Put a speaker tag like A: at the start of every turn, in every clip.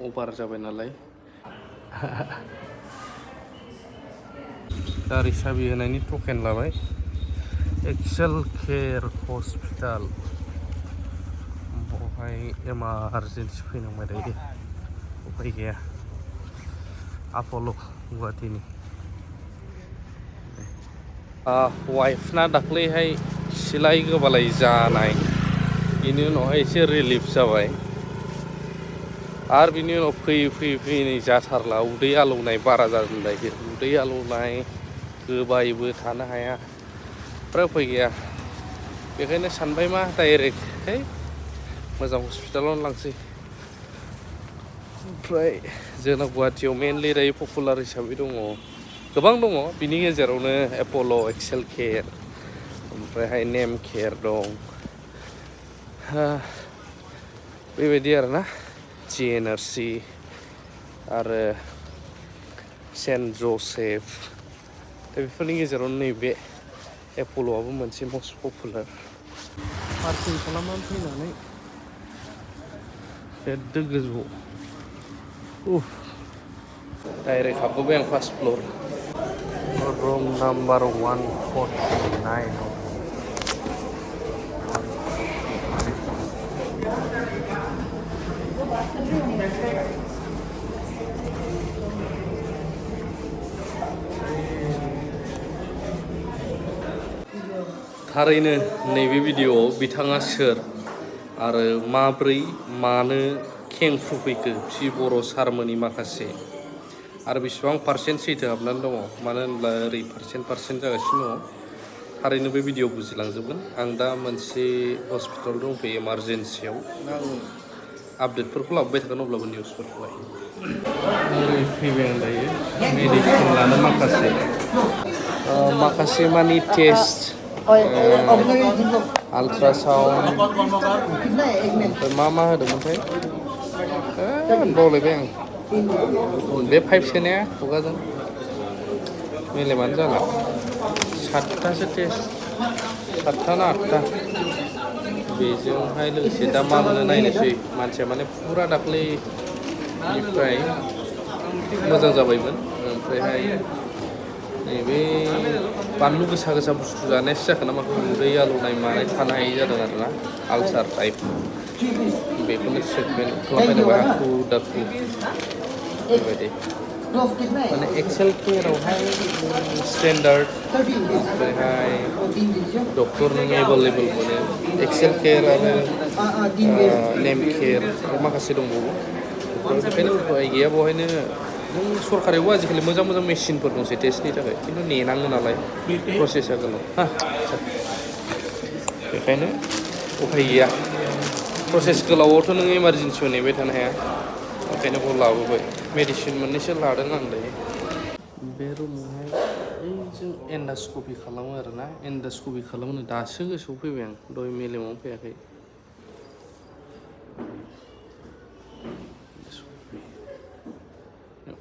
A: अभार जाबाय नालाय गारि साबि होनायनि टकेन लाबाय एक्सेल केयार हस्पिटाल बेवहाय इमारजेन्सि फैनांबाय दायो उफाय गैया आपल' गुवाहाटीनि वाइफना दाख्लैहाय सिलाइ गोबालाय जानाय बेनि उनावहाय एसे रिलिफ जाबाय आरो बिनि उनाव फैयै नै जाथारला उदै आलौनाय बारा जादों दायो उदै आलौनाय गोबायबो थानो हाया ओमफ्राय उफाय गैया बेखायनो सानबाय मा डाइरेक्ट है मोजां हस्पिटालावनो लांसै ओमफ्राय जोंना गुवाहाटीयाव मेनलि दायो पपुलार हिसाबै दङ गोबां दङ बिनि गेजेरावनो एपल' एक्सेल केयार ओमफ्रायहाय नेम केयार दं बेबायदि आरोना GNRC आरो सेन्ट जसेफ दा बेफोरनि गेजेरावनो नैबे एपल'आबो मोनसे मस्ट पपुलार पार्किं खालामनानै फैनानै बेद्दो गोजौआव डाइरेक्ट हाबबोबाय आं फार्स्ट फ्ल'र रुम नाम्बार 149 थारैनो नैबे भिडिअ'आव बिथाङा सोर आरो माब्रै मानो खेंफ्रु फैखो बिसि बर' सारमोननि माखासे आरो बेसेबां पार्सेन्ट सैथो हाबनानै दङ मानो होनब्ला ओरै पार्सेन्ट जागासिनो दङ थारैनो बे भिडिअ बुजिलांजोबगोन आं दा मोनसे हस्पिटाल दंफैयो इमारजेन्सियाव आं आपडेटफोरखौ लाबोबाय थागोन अब्लाबो निउसफोरखौहाय ओरै फैबाय आं दायो मेडिसिन लानो माखासे मानि टेस्ट आल्ट्रासाउन्ड ओमफ्राय मा होदोंमोनथाय बावलायबाय आं बे पाइप सोनाया खुगाजों मेलेमानो जाला 7थासो टेस्ट 7था ना 8था बेजोंहाय लोगोसे दा मा मोनो नायनोसै मानसिया माने फुरा दाख्लैनिफ्राय मोजां जाबायमोन ओमफ्रायहाय नैबे बानलु गोसा बुस्थु जानायासो जाखो ना माखो उदै आलौनाय मानाय थानो हायि जादों आरोना आलसार टाइप बेखौनो ट्रिटमेन्ट खालामबाय नालाय हाखु दाखु बेबायदि माने एक्सेल केयारावहाय स्टेन्डार्ड ओमफ्रायहाय डक्टर नों एभेलेबल मोनो एक्सेल केयार आरो नेम केयार माखासे दंबावो बेखायनो उपाय गैया बेवहायनो नों सरकारियावबो आजिखालि मोजां मेसिनफोर दंसै टेस्टनि थाखाय खिन्थु नेनाङो नालाय प्रसेसा गोलाव बेखायनो उफाय गैया प्रसेस गोलावावथ' नों इमारजेन्सियाव नेबाय थानो हाया ओंखायनो बेखौ लाबोबाय मेडिसिन मोननैसो लादों आं दायो बे रुमावहाय जों एन्डास्कपि खालामो आरोना एन्डास्कपि खालामनो दासो गोसोआव फैबाय आं दहाय मेलेमावनो फैयाखै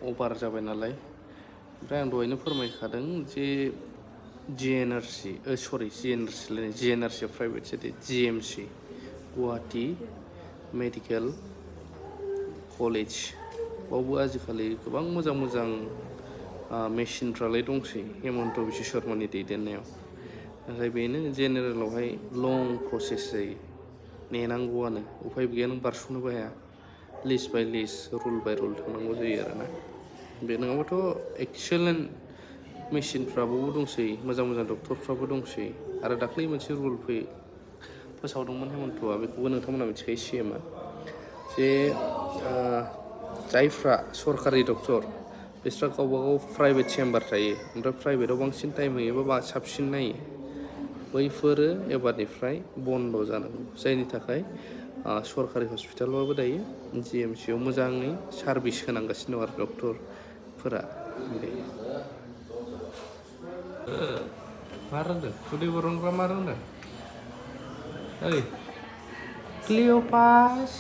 A: अभार जाबाय नालाय ओमफ्राय आं दहायनो फोरमायखादों जे GNRC private city GMC Guwahati medical college बावबो आजिखालि गोबां मोजां मेसिनफ्रालाय दंसै हेमन्त बिश्व शर्मानि दैदेननायाव नाथाय बेनो जेनेरेलावहाय लं प्रसेस जायो नेनांगौआनो उफाय गैया नों बारस'नोबो हाया list by list rule by rule थांनांगौ जायो आरोना बे नङाबाथ' एक्सेलेन्ट मेसिनफ्राबो दंसै मोजां डक्टरफ्राबो दंसै आरो दाख्लै मोनसे रुल फोसावदोंमोन हेमन्तआ बेखौबो नोंथांमोना मिथिखायो CMआ जे जायफ्रा सरकारि डक्टर बिस्रा गावबागाव प्राइभेट चेम्बार थायो ओमफ्राय प्राइभेटाव बांसिन टाइम होयोबा साबसिन नायो बैफोरो एबारनिफ्राय बन्द' जानांगौ जायनि थाखाय सरकारि हस्पिटालबाबो दायो GMCआव मोजाङै सार्भिस होनांगासिनो दं आरो डक्टरफोरा मा रोंदों उदै बरनग्रा मा रोंदों ओइ क्लिअ'पास